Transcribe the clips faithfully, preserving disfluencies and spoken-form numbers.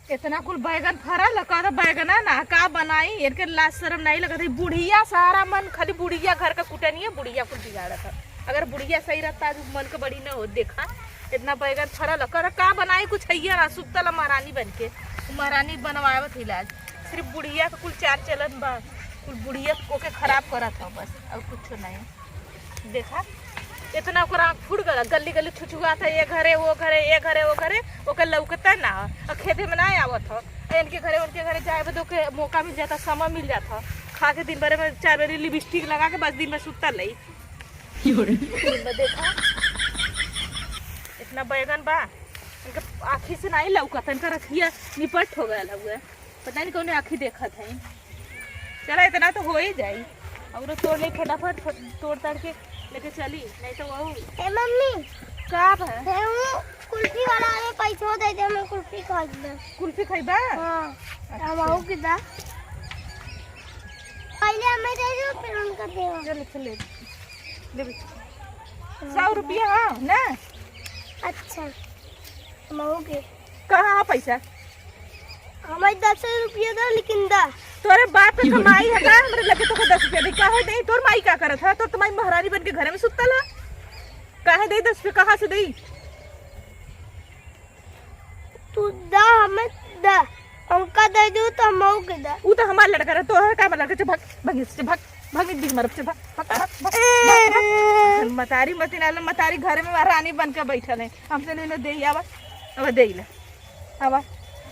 इतना कुल बैगन फरल, कहता बैगना ना का बनाई, इनके लाज शरम नहीं लगत है। बुढ़िया सारा मन खाली बुढ़िया घर का कुटनी है, बुढ़िया कुल बिगाड़त है। अगर बुढ़िया सही रहता आज मन के बड़ी न हो। देखा इतना बैगन फरल है, कहता का बनाई, कुछ है ना, सुतल है महारानी बन के। महारानी बनवावत इलाज, सिर्फ बुढ़िया के कुल चाल चलन बा, कुल बुढ़िया ओके खराब करत है बस, और कुछ नहीं। देखा, इतना ओकर आँख फूट गला, गली गली छुछुआत है, ये घरे, वो घरे, ये घरे, वो घरे, ओकर लौकता ना है। और खेते में ना आवत है। और इनके घरे, उनके घरे जाए बदे ओके मौका मिल जाता, समय मिल जाता। खा के दिन भरे में चार बेरी लिपस्टिक लगा के बस दिन भर सुतल रही। दिन भर देखा, इतना बैगन बा, इनके आँखी से नहीं लौकत, इनका रखिया निपट हो गया हुआ। पता नहीं कौन आँखी देखत है। चला, इतना तो हो ही जाई। और तोड़ ले फटाफट, फट-, तोड़ ताड़ के लेके चली, नहीं तो वो ए मम्मी, का बा? हे वो कुल्फी वाला, अरे पैसो दे दे, मैं कुल्फी खा लेना। कुल्फी खइबा? हाँ। अच्छा। हम आओ किदा? पहले हमें दे दो, फिर उनका दे। चल, चल, ले, ले बेटी। सौ रुपया हो ना? अच्छा, हम आओ के। कहाँ है पैसा? हमारे दस रुपया दो, लेकिन दा। तोरे बाप के कमाई है का? हमरे लगे तोके दस रुपया दे। काहे दे? तोर माई का करत है? तोर तो माई महारानी बन के घरे में सुतल है। काहे दे दस रुपया? कहाँ से दे? तू दा, हमें दा। हमका दे दू तो हम के दा। ऊ तो हमार लड़का रहे, तोहर का लड़का? चल भाग, भाग, चल भाग, भाग, बिग मारब, चल भाग, भाग, भाग, भाग, भाग, भाग। मतारी मती नाल, मतारी घरे में महारानी बन के बैठल है। हमसे नहीं ना दे, आवा, अब दे ले। आवा,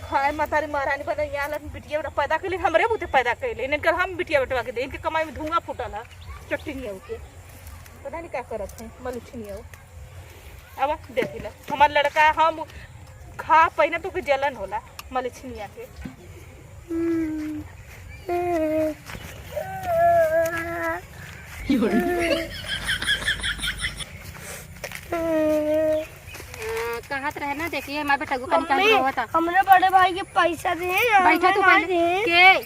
खाए मतारी महारानी बने, यहाँ ला बिटिया बेटा पैदा कैले, हमरे बूते पैदा कैले, इनकर हम बिटिया बेटवा के दे, इनके कमाई में धुआं फूटल है, चट्टिनिया के, पता नहीं का करत है, मलुछनिया। आवा, देख ले, हमार लड़का, हम खा पहिना तो के जलन होला, मलुछनिया के। हाँ, कहत रहे ना, देखिए, हमार बेटा को कनिका मम्मी, रोवत है। हमरे बड़े भाई के पैसा दे, बैठा हमें तू ना पहले। दे।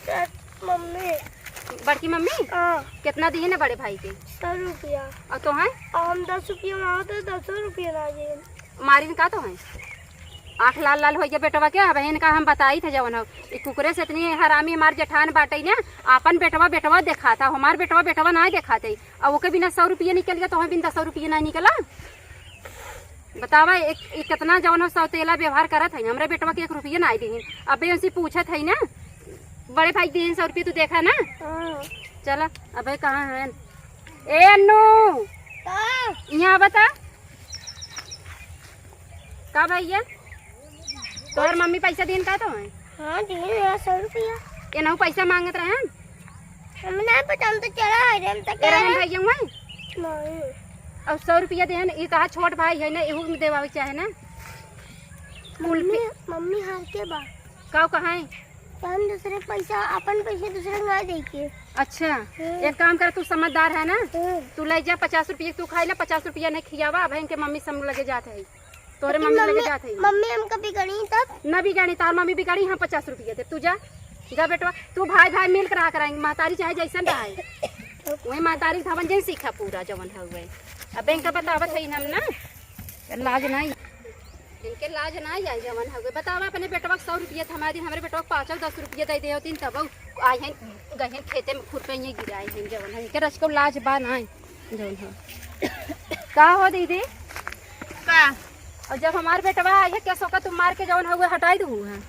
के? मम्मी। बड़की मम्मी? हाँ। कितना दिए ना बड़े भाई के? सौ रुपया। और तो हैं? हम दस रुपया मांगते, दसो रुपया ना दिए। मारिन का तो हैं? आँख लाल लाल हो गया बेटवा के। अब इनका हम बताई थे जवन हो, ई कुकुरे से इतनी हरामी हमार जेठान बाटे ना, आपन बेटवा बेटवा देखाता, हमार बेटवा बेटवा ना देखाते। अब ओके बिना सौ रुपया निकल गया तो हम बिन दस सौ रुपया ना निकला। बतावा, एक, एक कितना जवन हो सौतेला व्यवहार करत है, हमरे बेटवा के एक रुपया ना दिहिन। अबे उनसे पूछत है ना, बड़े भाई दिहिन सौ रुपया, तू देखा ना? हाँ। चला, अबे कहाँ है? ए अन्नू, का? यहाँ बता। का भैया? तोहर मम्मी पैसा दिन का तो है? हाँ, दिन है सौ रुपया। ये नहु पैसा मांगत रहन? हम ना पता, हम तो चला है, हम तो ए रहन क्या? भैया हुआ? नहीं। अब सौ रुपया देहन, ये कहा छोट भाई है ना, एहू में देवावे के चाहे ना। मम्मी, मम्मी हार के बा। का कहाँ है? तो हम दूसरे के पैसा, अपन पैसा दूसरे के ना दे के। अच्छा, हम्म। एक काम कर, तू समझदार है ना, हम्म। तू ले जा पचास रुपया, तू खाई ला, पचास रुपया नहीं खियावा, अब इनके मम्मी से हम लगे जात है, तोरे लेकिन मम्मी लगे मम्मी, जात है। मम्मी हमका बिगाड़ी तब? ना बिगाड़ी, तार मम्मी बिगाड़ी, हाँ पचास रुपया दे, तू जा, जा बेटवा, तू भाई भाई मिल के रहा करेंगे, महतारी चाहे जैसन रहे, वही महतारी धवन जैन सीखा पूरा जवन है वही। अब इनका बतावत है हम ना, लाज नहीं। इनके लाज ना आई जवन हवे। बतावा, अपने बेटवा के सौ रुपया थमा दी, हमरे बेटवा के पाँचो दस रुपया दे दे होतीन, तब आई हैं, गए हैं खेते में खुरपे ये गिराए हैं जवन है। इनके रच को लाज बा ना जवन है। का हो दीदी? का? और जब हमार बेटवा आई है, क्या सोका तुम मार के जवन हवे हटाई दू है?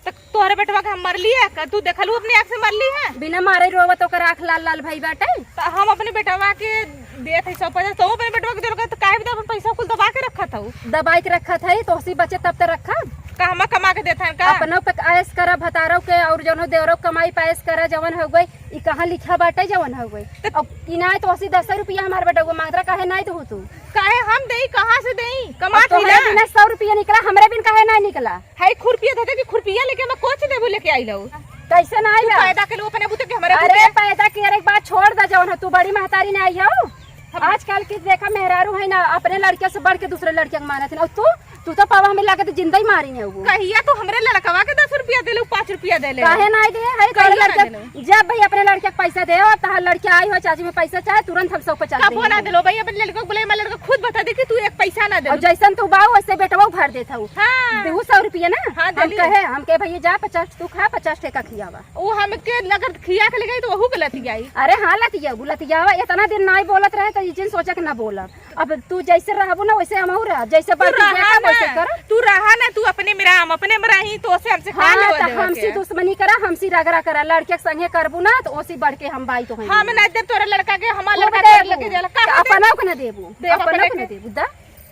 त तोहरे बेटवा के हम मरली है का? तू देखलू अपने आँख से मरली है? बिना मारे रोवत ओकर आँख लाल लाल भई बाटे। त हम अपने बेटवा के देत है सौ पचास, तो अपने बेटवा के देलक, त काहे बदे अपन पैसा कुल दबा के रखत हऊ? दबाई के रखत है, तोहसी बचे तब त रखब। कहवा कमा के देत है का? अपनों पे ऐश करा, भतारो के और जौन हो देवरो के कमाई पे ऐश करा, जवन हो गई, ई कहाँ लिखा बाटे जवन हो गई? त अब कि नाई तोहसी दस रुपया हमार बेटवा मांगत रहा, काहे नाई दहू तू? काहे हम देई, कहाँ से देई? अब कमात ही तोहरे ना। बिना सौ रुपया निकला, हमरे बिन काहे नाई निकला? है खुरपिया धरे कि खुरपिया लेके मैं कोच देबू लेके आई लऊ। कैसे ना आई तू ला? पैदा के लू अपने बूते के हमारे अरे बूते। पैदा के, अरे एक बात छोड़ दे, जौन है तू बड़ी महतारी ना आई हो। हम आजकल की देखा मेहरारू है ना, अपने लड़के से बढ़ के दूसरे लड़के के मानत है। और तू, तू तो पावा हमें लागत जिंदा ही मारी है वो। कहिया तू हमरे लड़कवा के दस रुपया देले, पाँच रुपया देले? काहे नाहीं दे? है तोरे कहिया ना लड़के, देले? जब भाई अपने लड़के के पैसा दे, और तहार लड़के आई हो, चाची में पैसा चाहे, तुरंत हम सौ पचास कबो ना देंगे। देलो भाई, अपने लड़के को बोले, हमारा लड़का खुद बता दे कि तू एक पैसा ना दे। और जैसन तू बाऊ, वैसे बेटवा भर देत हूँ। हाँ। देहू सौ रुपया ना? हाँ, हम देली। कहे, हम कहे, "भैया जा, पचास तू खा, पचास ठेका खियावा।" वो हमके अगर खिया के ले गई, तो वहू के लतियाई। अरे हाँ, लतिया, वो लतियावा, इतना दिन नाहीं बोलत रहे, तो ये जिन सोचा कि ना बोलब। अब तू जैसे रहबू ना, वैसे हमहू रह, जैसे तू बड़की रहा देखा, ना, वैसे कर। तू रहा ना, तू अपने में राम, अपने में रही, तो ओसे हमसे का हाँ, लेवा तो देवा हमसे के? दुश्मनी करा, हमसे रगड़ा करा, लड़के के संगे करबू ना, तो ओसे बढ़ के हम बाई तो हैं। हम ना देब तोरे लड़का के, हमार खूब लड़का तोरे देबू। लेके जाला, तो कहाँ देब? अपनों के ना देबू, देब अपनों अपने के ना के। देबू, दा,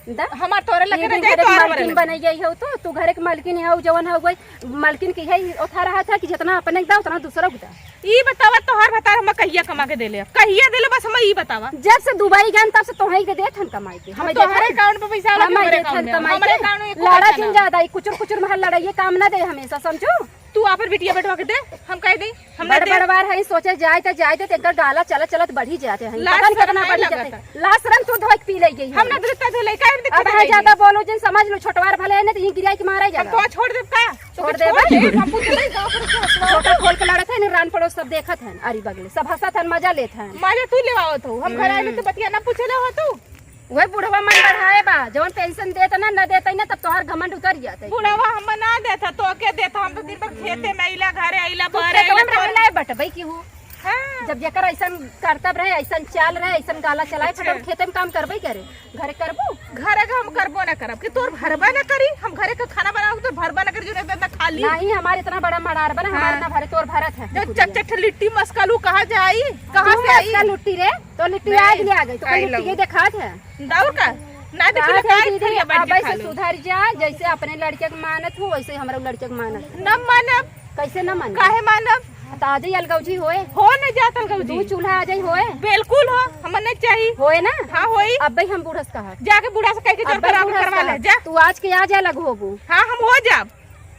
दा। हमार तोरे ये लड़का दिन जाए घर के तो हमारे मालकिन में। बने गई हो, तो तू घर के मालकिन हो, जवन हो गई, मालकिन की है, ओथा रहा था कि जितना अपने के दा, उतना दूसरा को दा। ई बतावा, तोहार भतार हमें कहिया कमा के देले? कहिया देले, बस हमें ई बतावा। जब से दुबई गए, तब से तोहई के देत हन कमाई के। हमें तोहरे देत हन। Account पे पैसा आवे, हमें हमारे देत account हन में। कमाई हमारे के। Account में एको लड़ा पैसा जिन ना। ज्यादा, ई कुचुर कुचुर में लड़ाई, ये काम ना दे हमेशा, समझू? तू आपन बिटिया बेटवा के दे, हम कह दे, हम ना बड़ दे। बड़वार है, सोचे जाए त जाए दे, तेकर गाला चलत चलत बढ़ी जाते हैं। लाज पता नहीं कितना शरम बढ़ी नहीं जाते हैं। लगता। लाज शरम तू धोए के पी ले गई हम है। ना दूध धोले, काहे में अब देखते है नहीं? ज्यादा बोलो जिन, समझ लो, छोटवार भले है ना, तो ये गिराई के मारा हम जाएगा। तो छोड़ देब का? छोड़ देबे? छोड़ दे, हम पूछ नहीं, गाँव पर क्या हंसवा छोटा होता? खोल के लड़त है, रान पड़ोस सब देखत है, अरी बगले सब हंसत है, मजा लेत है। मजा तू लेवावत हो, हम घर आए में हम्म। तो बतिया ना पूछे ले हो तू। वही बुढ़वा मन बढ़ाए बा, जवन pension देत ना, न देत ना, तब तोहार घमंड उतर जात है। बुढ़वा हम ना देत है, तो के देत है? हम तो दिन भर खेते में आइला, घरे आइला, तू बहरे खेतवा आइला, में रहला है, बटबई की हूँ। हाँ। जब जेकर ऐसन करतब रहे, ऐसन चाल रहे, ऐसन गाला चलाए, अच्छा। फटाफट खेते में काम करबे करे, घरे करबू? घरे का हम करबो ना करब, कि तोर भरबा ना करी, हम घरे का खाना बनाओ, तोर भरबा ना करी, जो रहता ना खा ली। नहीं, हमारे इतना बड़ा मड़ार बना, हमारे हाँ। ना भरे, तोर भरत है। जो चट चट लिट्टी मस्का लू, कहाँ जाई? कहाँ तू से आई? मस्का लुट्टी रे, तो लिट्टी नहीं, आग ले आ गई, तो आई कोई लू। लिट्टी के देखात है। दौड़ का? ना देखी कहाँ ले, से काहे दीदी, खड़िया बैठ के अब खा ऐसे लो। सुधर जा, जैसे अपने लड़के के मानत हो, वैसे हमरा लड़के के मानत हो। न मानब। कैसे न मानब? काहे मानब? त आ जाई अलगौजी होए। हो न जात अलगौजी। दू चूल्हा आ जाई होए। बिल्कुल हो, हमन नहीं चाही। होए ना? हाँ, होई। अब्बे हम बूढ़स कहा। जाके बूढ़ा से कह के जोर अब्बे करावे बूढ़स करवा कहा। ले, जा। तू आज के आ जा लग होबू। हाँ, हम हो जाब।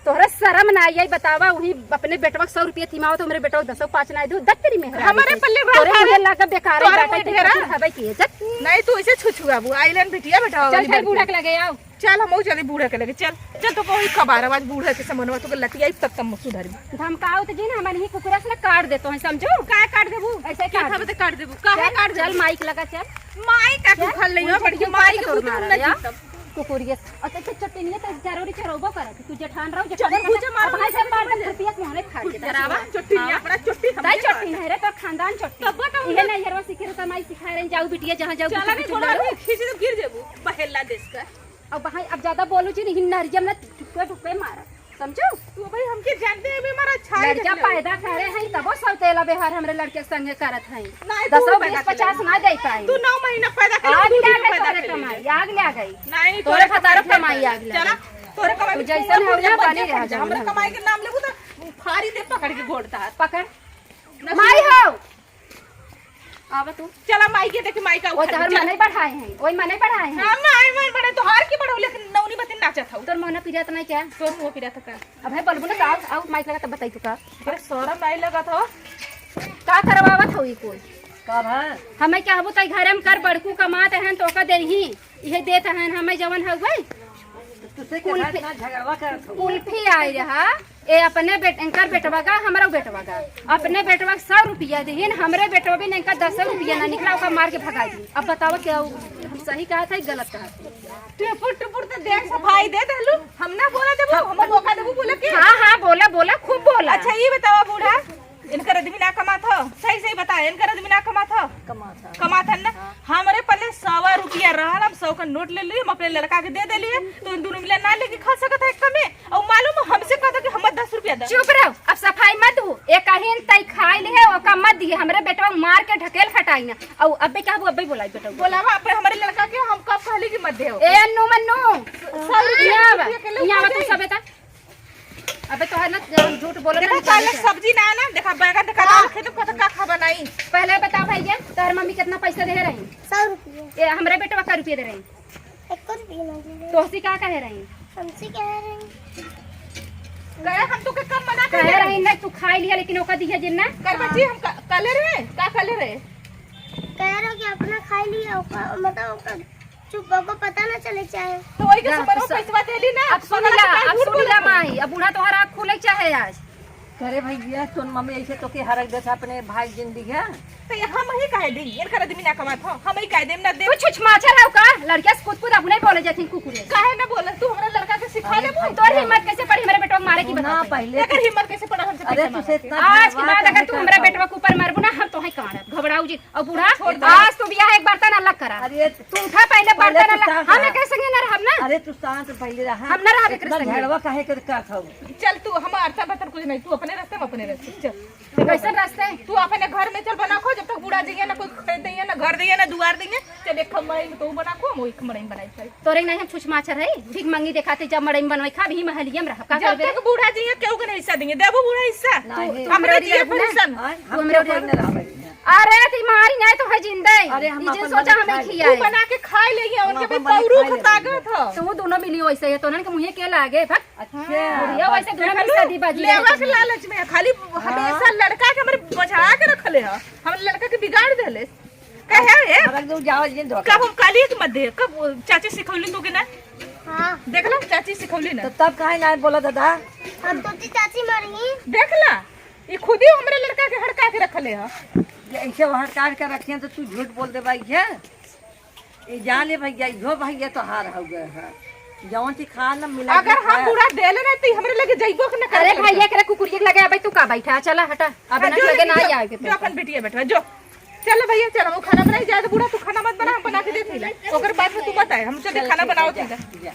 तोहरा शरम ना आई, बतावा, वही अपने बेटवा के सौ रुपया थिमावत, हमरे बेटवा के दसो पाँच ना दू, दत्तरी में हरामी हमारे के। पल्ले भरा तोरे खा मुँहे ले। लागा बेकार तोरे बाटे, मुँहे ढेरा। खाबे की, जत। नहीं, तू ऐसे छुछुआ बू, आइलन बिटिया बेटा चल, वाली चल, बूढ़ा के लगे आओ। चल, हम चली बूढ़ा के लगे, चल। चल, तो कोई खबर आज बूढ़ा के समनवा तो लतियाई, तब तब सुधरी। धमकाओ तो जी ना, हमन ही कुकुरा से ना काट देतो है, समझो? का काट देबू? ऐसे खेत काट हवे दे। तो काट देबू, काहे चल, काट चल, देबू? माइक लगा, चल। माइक का चल, तू खा ले, उनसे बड़की क्यों माइक काट के तोड़ उतरू मारा ना यार? जी तब। कुकुरिया। अच्छा, अच्छा, चट्टनिया तो जरूरी चरौबो करत। तू जेठान रहो, जेठान चलो, रहो। भूजा मार, अब भाई भूजा सब मार, मार, दे। रुपया के मोहरे फाड़ के भूजा धरावा। मार, चट्टनिया, हाँ। अपना चट्टी हम ताई दे चट्टी पाता। नहीं रे, तोर खानदान चट्टी। तब बताओ इहे ना। नैहरवा सिखेर त माई सिखाए रहे, जाऊ बिटिया जहाँ जाऊ चला बिटिया नहीं, चुप बोला, रहो। खींच दे, गिर जेबू, पहेला देश का। अब भाई, अब ज्यादा बोलू जी नहीं, नरिया में टुकड़े टुकड़े मारा, समझो? तू भाई हमके जानते हैं, भी हमारा अच्छा है लड़का देख ले। पैदा करे हैं, तबो सब तेला बेहार हमरे लड़के के संगे करत हैं। नहीं, तू दसो पैदा बीस पचास कर। ना दे पाए। तू नौ महीना पैदा कर, आग तू ले आ दिन गई पैदा तोरे कर ले। कमाई, आग ले आ गई। नहीं, तोरे तोरे कमाई भतारो के कमाई नाम आग ले चला, आ गई। तोरे कमाई तू के जैसन नाम हो बोल ना, जा, पानी बोल रहा जा। हमरे जमाना। कमाई के नाम लेबू तो फाड़ी दे पकड़ के गोड़ तार। पकड़। ना माई सुनो। हो। आवा तू। चला माई के देखे, माई का वो उखाड़ तोहर चला। मने बढ़ाए हैं, वही मने बढ़ाए हैं। हाँ, माई, माई बढ़े, तोहार की बढ़ो, लेकिन नौनी बतिन नाचत हौ। तोर मोहना पिरात नहीं क्या? तोर मुँह पिरात का? अब है बोलबो ना, तो आओ, आओ, माइक लगा तब बताई तू का। अरे, शरम नहीं लगत हो? का करवावत हो ई कुल? का भा? हमें क्या हबो, तई घरे में कर, बड़कू कमात हैं, तो का देही, इहे देत हैं, हमें जवन हउवे। तुझसे कुल के साथ फि-, ना झगड़वा करत हो। कुल्फी आई रहा, ए अपने बेट-, इनकर बेटवा का, हमरो बेटवा का। अपने बेटवा का सौ रुपया दिहिन, हमरे बेटवा भी नहीं का दस रुपया ना निकला, ओका मार के भगा दी। अब बताओ क्या हो, हम सही कहा था कि गलत कहा था? टुपुर टुपुर तो देख सफाई दे देलू, हम ना बोला देबू, हम मौका देबू बोले के। हाँ, हाँ, बोला, बोला, खूब बोला। अच्छा, ये बतावा बूढ़ा, इनकर आदमी ना कमात हो? सही, सही बता, इनकर आदमी ना कमात हो? कमात हो। कमात है ना? हाँ। हमरे पल्ले सौ रुपया रहल, हम सौ का नोट ले लिए, हम अपने लड़का के दे देलिए, तो इन दोनों मिला ना लेके खा सकत है एक में। और मालूम हो, हमसे कहता कि हम दस रुपया दे। चुप रहो, अब सफाई मत दो। एक अहिन तई खाई ले है, ओका मत दिए, हमरे बेटवा मार के ढकेल फटाई ना। और अबे क्या हुआ, अबे बोलाई बेटवा। बोलावा, अब हमरे लड़का के हम कब कहली कि मत दे? ए अन्नू मन्नू, सौ रुपया यहाँ आवा, रुपया के लोग यहाँ आवा, दे। तू सब बता। अबे तोहर ना, जब हम झूठ बोलत देखा, नहीं, काले जाने से। सब्जी ना, ना, देखा, बैगन देखा, हाँ। दाल खेत में का खाबा नहीं। पहले बता भैया, तोहर मम्मी कितना पैसा दे रही? सौ रुपया। ए, हमरे बेटवा का रुपया दे रही? एको रुपया ना दे रही। तोहसी का कहे रही? हमसे कह रही। कहे हम तो के कम मना कहे रही, नहीं, तू खाई लिया, लेकिन ओका दिया जिन ना। कर बच्ची, हम का, काले रहे, का काले रहे? कह रहे कि अपना खाई लिया, ओका, मतलब ओका चुप्पा को पता ना चले चाहे। तो वही के जा, सुमनवा तो स-, पैसवा देली ना, अब सुन पगला ला, के अब झूठ सुन ला बोलत है। माई, अब बूढ़ा तोहरा आँख खुले चाहे आज। अरे भैया, तोन मम्मी ऐसे तोके हरक देत है अपने भाई जिंदगी है। तो ये हम ही कहे दी, इनकर आदमी ना कमात हो, हम ही कहे देम ना देम। तू छुछमाछर हौ का? लड़किया से कूद कूद अपने बोले जाथिन कुकुरे। काहे ना बोले? तू हमरा लड़का के सिखा अरे देबू। भाई, तोर हिम्मत कैसे पड़ी हमरे बेटवा के मारे की, तू ना बता। पहले एकर हिम्मत कैसे पड़ा हमसे अरे पैसा तू मांगे से के? इतना आज के घबरा बाद काहे अगर तू का हमरे था? बेटवा के ऊपर मरबू ना, हम तोहे काटब। घबराऊ जी। और बूढ़ा, छोड़ दे। आज तू बियाह एक बार तना अलग करा। अरे तू उठा पहले पहले बर्तन तू अलग। शांत हम रहा। एकर संगे ना रहब ना। अरे तू शांत पहले रहा। हम ना रहब एकर इतना संगे। झगड़वा काहे कर, का खाऊ? चल तू, हम अर्चन बर्तन कुछ नहीं, तू अपने रास्ते, हम अपने रास्ते। चल। कैसन रास्ते? तू अपने घर में चल बना खो, जब तक बूढ़ा जइहे ना कोई खेत दइहे, ना घर दइहे, ना दुआर दइहे। चल एक मड़ई में तू बना खो, हम एक मड़ई में बनाई खाई। तोरे नहीं हम छुछमाछर है, भीख मंगी देखाते जब मड़ई में बनवाई खा, भी महलिया में रहब। का जब करबे? तक बूढ़ा जइहे केहू के नहीं हिस्सा देंगे, देबू बूढ़ा हिस्सा? नहीं। तू हमरे तू ओरी जिए रहबू ना। फुरसन। हाँ, तू हम हमरे तो ओरी कोई ना रहबे। अरे, ते मारी नहीं तो है जिंदे। अरे, हम ई जिन अपन सोचा बना के हमें खाए खिया लेंगे। तू है। बना के खाए लेंगे, हम उनके अपन भी बना के पौरू खाए लेंगे। ताकत हो। तू दोनों मिली वैसे है, तो उन्हन के मुँहे के लागे, भक। अच्छा, बुढ़िया बस। वैसे दोनों में देखलू? शादी बाजी लेवा रहती के है। लालच में खाली हमेशा हाँ। लड़का के हमरे बचा के रखले ह, हम लड़का के बिगाड़ देले। कहे है? हमारा तो जाओ जिन धोखा। कब हम काली के मत दे, कब वो चाची सिखौली तो के ना? हाँ। देख लो, चाची सिखौली ना। तो तब काहे ना बोला दादा? हम तो ती चाची मरी। देख ला, ये खुद ही हमरे लड़का के हड़का के रखले ह। ये ऐसे हड़का के रखिए तो तू झूठ बोल दे भाई है। ए, जा ले भैया, इहो भैया तोहार हउवे है। जवन चीज खा न मिला अगर के हम खाया। बूढ़ा देले रहे, तो हमरे लगे जइबो के न करे अरे लगे। भैया, एकरे कुकुरिया के लगे अबे तू का बैठा? चला हटा, अब हाँ, ना जो लगे ना बिटिया, आए के जो पैसा। अपन बिटिया बैठवा, जो। चल भैया, चल, वो खाना बनाई जाए तो बूढ़ा तू खाना मत बना, हम बना के दे थी ला। ओकर बाद में तू बताए, हम चले चल, खाना ठीक है, बनाओ जा, थी ला। जा।